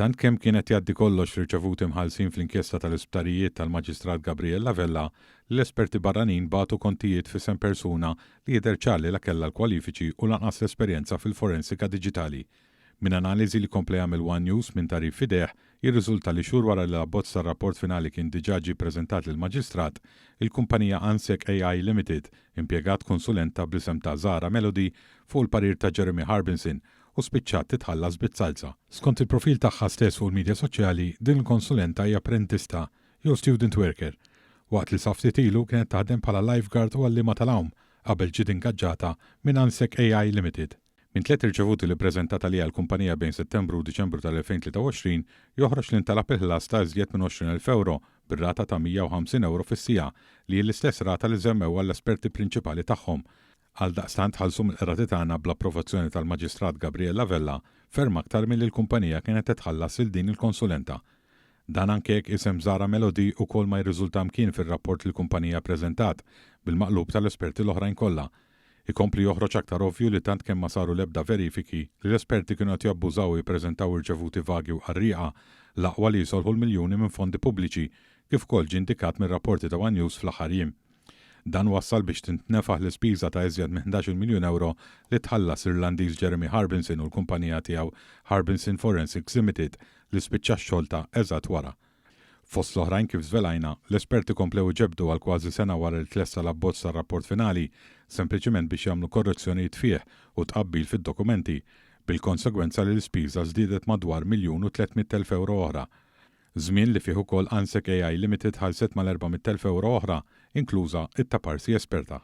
Tant kemm kien qed jgħaddi kollox fl-irċevuti mħallsin fl-inkjesta tal-isptarijiet tal-Maġistrat Gabriella Vella li l-esperti barranin bagħtu kontijiet f'isem persuna li jidher ċar li la kellha l-kwalifiċi u lanqas l-esperjenza fil-forensika diġitali. Minn analiżi li kompla jagħmel one News minn tagħrif f'idejh, jirriżulta li xhur wara li l-abbozz tar-rapport finali kien diġà ġie ppreżentat lill-Maġistrat, il-kumpanija Ansec AI Limited impjegat konsulenta bl-isem ta' Zara Melody fuq il-parir ta' Jeremy Harbinson u spiċċat titħallas biz-zalza. Skont il-profil tagħha stess fuq il-midja soċjali, din il-konsulenta hija apprentista jew student worker, waqt li sa ftit ilu kienet taħdem bħala lifeguard u għalliema tal-għawm qabel ġiet ingaġġata minn Ansec AI Limited. Minn tliet irċevuti li ppreżentat għaliha l-kumpanija bejn Settembru u Diċembru tal-2023 joħroġ li ntalab il-ħlas ta' iżjed minn 20,000 ewro bir-rata ta' 150 ewro fis-siegħa li hi l-istess rata li żemmew għall-esperti prinċipali tagħhom. Għaldaqstant ħallsu mill-qrati tagħna bl-approvazzjoni tal-Maġistrat Gabriella Vella ferm aktar milli l-kumpanija kienet qed tħallas lil din il-konsulenta. Dan anke jekk isem Zara Melody ukoll ma jirriżulta mkien fir-rapport li l-kumpanija ppreżentat, bil-maqlub tal-esperti l-oħrajn kollha. Ikompli joħroġ aktar ovvju li tant kemm ma saru l-ebda verifiki, li l-esperti kienu qed jabbużaw u jippreżentaw irċevuti vagi u qarrieqa, l-aqwa li jisolħu l-miljuni minn fondi pubbliċi, kif ukoll ġie indikat mir-rapporti ta' one News fl-aħħar jiem. Dan wassal biex tintnefaħ l-ispiża ta' iżjed minn 11-il miljun ewro li tħallas l-Irlandiż Jeremy Harbinson u l-kumpanija tiegħu Harbinson Forensics Limited li spiċċa x-xogħol ta' eżatt wara. Fost l-oħrajn kif żvelajna, l-esperti komplew iġebbdu għal kważi sena wara li tlesta l-abbozz tar-rapport finali, sempliċiment biex jagħmlu korrezzjonijiet fih u tqabbil fid-dokumenti, bil-konsegwenza li l-ispiża żdiedet madwar 1,300,000 ewro oħra. Żmien li fih ukoll Ansec AI Limited ħallset mal-400,000 ewro oħra, inkluża t-taparsi esperta.